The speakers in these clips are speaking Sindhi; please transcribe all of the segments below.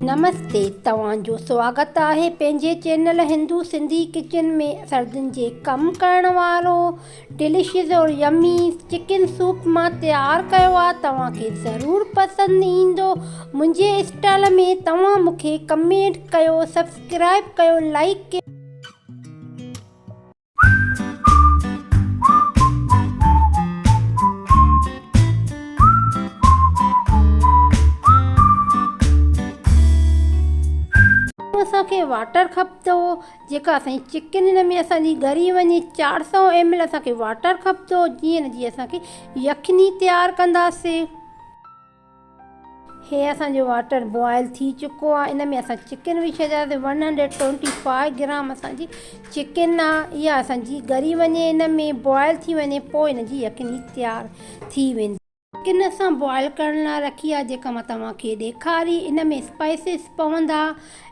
نمستي توهان جو سواگت آهي پنهنجي چينل هندو سنڌي ڪچن ۾ سردين جي ڪم ڪرڻ وارو ڊليشس اور يمي چڪن سوپ مان تيار ڪيو آهي توهان کي ضرور پسند ايندو منهنجي اسٽائل ۾ توهان مون کي ڪمينٽ ڪيو سبسڪرائب ڪيو لائڪ ڪيو. اسان کي واٽر کپندو جيڪا اسان جي چڪن ان ۾ اسان جي ڳري وڃي 400 ايم ايل اسان کي واٽر کپندو جيئن ان جي اسان کي يخني تيار ڪنداسي. هي اسان جو واٽر بوائل ٿي چڪو آهي ان ۾ اسان چڪن وجهي ڇڏياسي 125 گرام اسان جي چڪن آهي اها اسان جي ڳري وڃي ان ۾ بوائل ٿي وڃي پوء ان جي يخني تيار ٿي ويندي. چڪن اسان بوائل ڪرڻ لاء رکي آهي جيڪا مان توهان کي ڏيکاري ان ۾ اسپائسز پوندا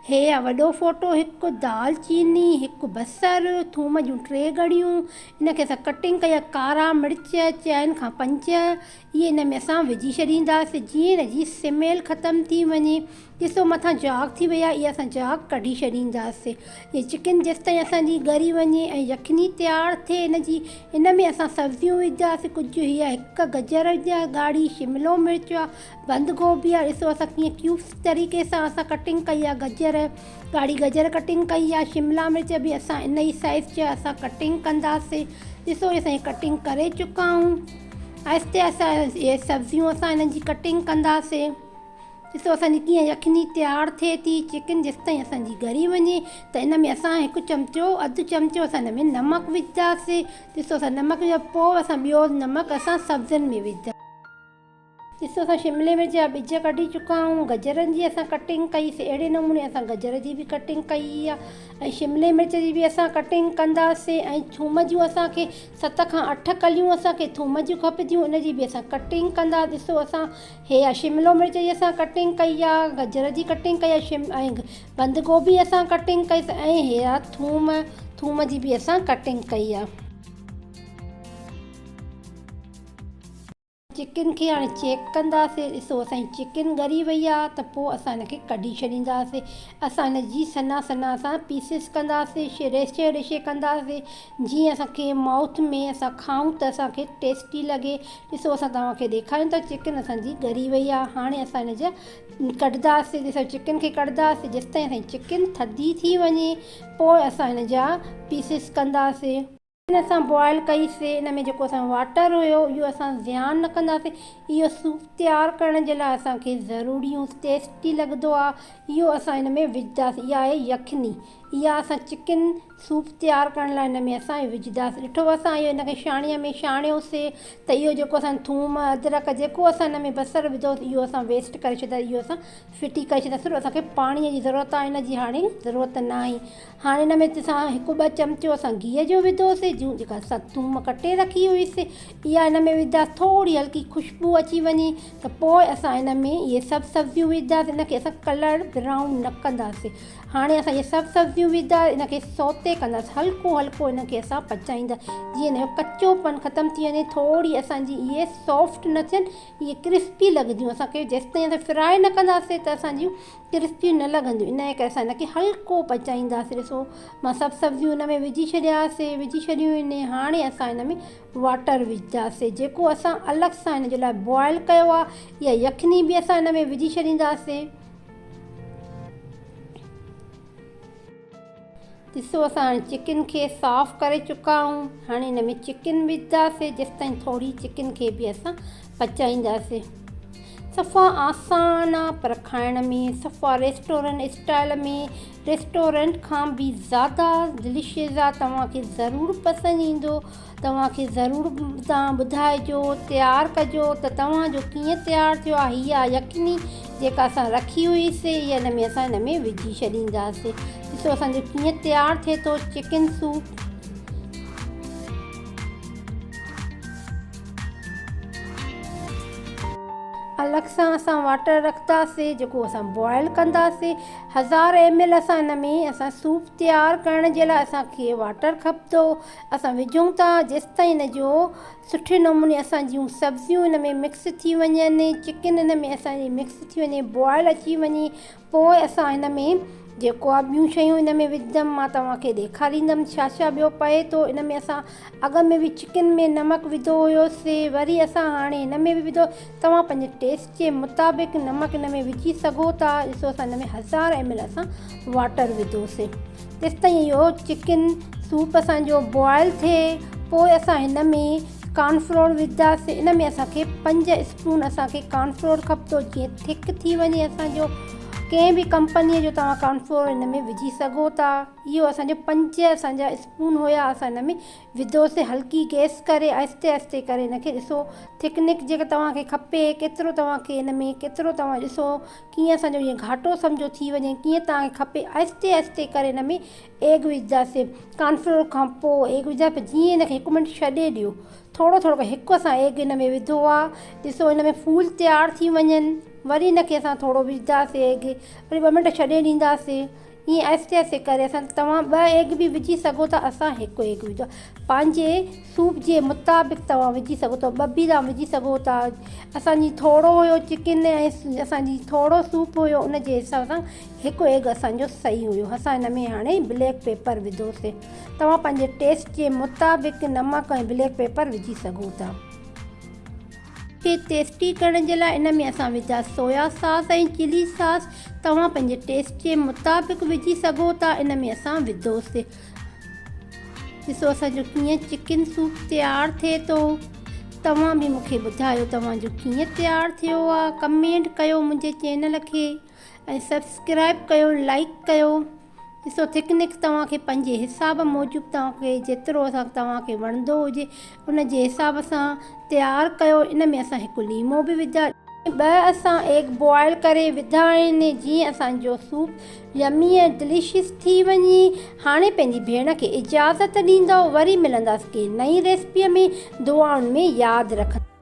هي آهي وڏو ڦوٽو هڪ دال چيني هڪ بصر ٿوم جون ٽي ڳڙيون ان کي اسان ڪٽنگ ڪئي آهي ڪارا مرچ چئن کان پنج اهي ان ۾ اسان وجهي ڇڏينداسين جيئن ان جي سميل ختم ٿي وڃي. ڏسو مٿان جاڳ ٿي وئي آهي اها اسان جاڳ ڪڍي ڇڏينداسين. اهي چڪن جيستائين اسان جي ڳري وڃي ۽ يخني تيار ٿئي ان جي ان ۾ اسان سبزيون وجهنداسين ڪجهه هيء هڪ گجر وجهي آهي ڳاڙهي شملو مرچ آهي بند گوبي آهي ڏسو اسان ڪيئن ڪيوبس طريقي سان اسان ڪٽنگ ڪئي آهي گجر ڳاڙهي گجر ڪٽنگ ڪئي آهي شملا مرچ به اسان ان ئي سائز جا اسان ڪٽنگ ڪنداسين ڏسو اسان ڪٽنگ ڪري چڪا آهيون. آهستي آهستي اهي سبزيون اسان انهن جي ڪٽنگ ڪنداسين ڏسو اسان جي ڪيئن يخني تيار ٿئي ٿي چڪن جيستائين اسان جي ڳري وڃي ته ان ۾ اسان هڪ چمچو اڌ چمچو اسان ان ۾ نمڪ وجهنداسين ڏسو اسان نمڪ وجهو پوء اسان ٻيو نمڪ اسان سبزين ۾ وجهنداسين. ڏسو اسان شملي مرچ جا ٻج ڪڍي چڪا آهيون گجرن جي اسان ڪٽنگ ڪئي سي اهڙي نموني اسان گجر جي به ڪٽنگ ڪئي آهي ۽ شملي مرچ جي به اسان ڪٽنگ ڪنداسي ۽ ٿوم جون اسان کي ست کان اٺ ڪليون اسان کي ٿوم جون کپنديون ان جي به اسان ڪٽنگ ڪندا ڏسو اسان هي آهي شملو مرچ جي اسان ڪٽنگ ڪئي آهي گجر جي ڪٽنگ ڪئي آهي شم ۽ بند گوبي اسان ڪٽنگ ڪئي ۽ هي آهي ٿوم ٿوم جي به اسان ڪٽنگ ڪئي آهي. چڪن کي هاڻي چيڪ ڪنداسي ڏسو اسان جي چڪن ڳري وئي آ ته پوء اسان ان کي ڪڍي ڇڏينداسي اسان ان جي سنها سنها اسان پيسز ڪنداسي ريشي ريشي ڪنداسي جيئن اسان کي مائوٿ ۾ اسان کائون ته اسان کي ٽيسٽي لڳي ڏسو اسان توهان کي ڏيکاريون ٿا چڪن اسان جي ڳري وئي آ هاڻي اسان ان جا ڪڍنداسي ڏسو چڪن کي ڪڍنداسي جيستائين اسان جي چڪن ٿڌي ٿي وڃي پوء اسان ان جا پيسز ڪنداسي. چڪن اسان بوائل ڪئي سي ان ۾ جيڪو اسان جو واٽر هيو اهو اسان زيان نه ڪنداسي اهو سوپ تيار ڪرڻ جي لاء اسان کي ضروري ۽ ٽيسٽي لڳندو آهي اهو اسان ان ۾ وجهنداسي اها آهي يخني اها اسان چڪن سوپ تيار ڪرڻ لاء ان ۾ اسان وجهنداسي ڏٺو اسان اهو ان کي ڇاڻيء ۾ ڇاڻيوسي ته اهو جيڪو اسان ٿوم ادرڪ جيڪو اسان ان ۾ بصر وڌو اهو اسان ويسٽ ڪري ڇڏيا اهو اسان ڦٽي ڪري ڇڏيا صرف اسان کي پاڻيء جي ضرورت آهي ان جي هاڻي ضرورت ناهي هاڻي ان ۾ اسان هڪ ٻه چمچو اسان گيهه جو وڌوسي جون جيڪا اسان ٿوم ڪٽي رکي هئي سي اها ان ۾ وڌا ٿوري هلڪي خوشبو اچي وڃي ته پوء اسان ان ۾ اهي سڀ سبزيون وجهنداسين ان کي اسان ڪلر برائون نه ڪنداسين هاڻي اسان اهي سڀ سبزيون وڌا ان کي سوتي ڪنداسين هلڪو هلڪو ان کي اسان پچائيندا جيئن ان جو ڪچو پن ختم ٿي وڃي ٿوري اسان جي اهي سافٽ نه ٿين اهي ڪرسپي لڳنديون اسان کي جيستائين اسان فرائي نه ڪنداسين ته اسان جون ڪرسپيون نه لڳنديون ان ڪري اسان ان کي هلڪو پچائينداسين ڏسو مان سڀ سبزيون ان ۾ وجهي ڇڏياسي وجهي ڇڏيون آهن هاڻي اسان ان ۾ واٽر وجهنداسين جيڪو اسان الڳ سان ان جي لاء بوائل ڪيو آهي يا يخني به اسان ان ۾ وجهي ڇڏينداسين ڏسو اسان هاڻي چڪن کي صاف ڪري چڪا آهيون هاڻي هن ۾ چڪن وجهنداسين جيستائين ٿوري چڪن کي به اسان پچائينداسين صفا آسان آ پر کائڻ ۾ صفا ريسٽورنٽ اسٽائل ۾ ريسٽورنٽ کان به زياده ڊليشس آ توهان کي ضرور پسند ايندو توهان کي ضرور توهان ٻڌائجو تيار ڪجو ته توهان جو ڪيئن تيار ٿيو آهي هي آهي يخني جيڪا اسان رکي هئي سي هي ان ۾ اسان ان ۾ وجهي ڇڏينداسي ڏسو اسان جو ڪيئن تيار ٿئي ٿو چڪن سوپ. الڳ سان اسان واٽر رکنداسي جيڪو اسان بوائل ڪنداسي هزار ايم ايل اسان ان ۾ اسان سوپ تيار ڪرڻ جي لاء اسان کي واٽر کپندو اسان وجهون ٿا جيستائين ان جو سٺي نموني اسان جون سبزيون ان ۾ مڪس ٿي وڃن چڪن ان ۾ اسان جي مڪس ٿي وڃي بوائل اچي وڃي پوء اسان هن ۾ جيڪو آ ٻيون شيون ان ۾ وجهندم مان توهان کي ڏيکاريندم ڇا ڇا ٻيو پئي ٿو ان ۾ اسان اڳ ۾ به چڪن ۾ نمڪ وڌو هيو سي وري اسان هاڻي هن ۾ به وڌو توهان پنهنجي ٽيسٽ جي مطابق نمڪ ان ۾ وجهي سگهو ٿا ڏسو اسان ان ۾ هزار ايم ايل اسان واٽر وڌو سي تيستائين اهو چڪن سوپ اسان جو بوائل ٿئي پوء اسان هن ۾ ڪارن فلور وجهنداسي ان ۾ اسان کي پنج اسپون اسان کي ڪارن فلور کپندو جيئن ٿڪ ٿي وڃي اسان جو ڪنهن به ڪمپنيء جو توهان ڪارن فلور ان ۾ وجهي سگهو ٿا اهو اسان جو پنج اسان جا اسپون هيا اسان ان ۾ وڌوسي هلڪي گيس ڪري آهستي آهستي ڪري ان کي ڏسو ٿڪنڪ جيڪا توهان کي کپي ڪيترو توهان کي ان ۾ ڪيترو توهان ڏسو ڪيئن اسان جو ائين گهاٽو سمجهو ٿي وڃي ڪيئن توهان کي کپي آهستي آهستي ڪري ان ۾ ايگ وجهنداسين ڪارن فلور کان پوء ايگ وجهندا پوء جيئن هن کي هڪ منٽ ڇڏي ڏيو ٿورو ٿورو ڪري هڪ اسان ايگ هن ۾ وڌو آ ڏسو هن ۾ ڦول تيار ٿي وڃن وري هن کي اسان ٿورو وجهنداسين ايگ وري ٻه منٽ ڇڏي ڏينداسين ائين آهستي آهستي ڪري اسان توهان ٻه ايگ به وجهي سگهو ٿا اسان هڪ ايگ وڌو پنهنجي سوپ جي مطابق توهان وجهي سگهو ٿا ٻه به توهان وجهي سگهو ٿا اسان جي ٿورو هيو چڪن ۽ اسان جي ٿورو سوپ هيو ان جي حساب سان هڪ ايگ اسان جو صحيح هيو اسان هن ۾ هاڻي بليڪ پيپر وڌوسي توهان پنهنجي ٽيسٽ جي مطابق نمڪ ۽ بليڪ پيپر وجهي سگهو ٿا. کي ٽيسٽي ڪرڻ جي لاء ان ۾ اسان وڌا سويا ساس ۽ چلي ساس توهان پنهنجي ٽيسٽ جي مطابق وجهي سگهو ٿا ان ۾ اسان وڌوسي ڏسو اسان جو ڪيئن چڪن سوپ تيار ٿئي ٿو توهان به مونکي ٻڌايو توهان جو ڪيئن تيار ٿيو آ ڪمينٽ ڪيو منهنجي چينل کي ۽ سبسڪرائب ڪيو لائيڪ ڪيو ڏسو ٿڪنڪ توهان کي پنهنجي حساب موجب توهان کي جيترو اسان توهان کي وڻندو هجي ان جي حساب سان تيار ڪيو ان ۾ اسان هڪ ليمو به وڌا ٻه اسان ايگ بوائل ڪري وڌا آهن جيئن اسان جو سوپ يمي ۽ ڊليشس ٿي وڃي هاڻي پنهنجي ڀيڻ کي اجازت ڏيندؤ وري ملنداسين ڪنهن نئين ريسپي ۾ دعائن ۾ ياد رکندا.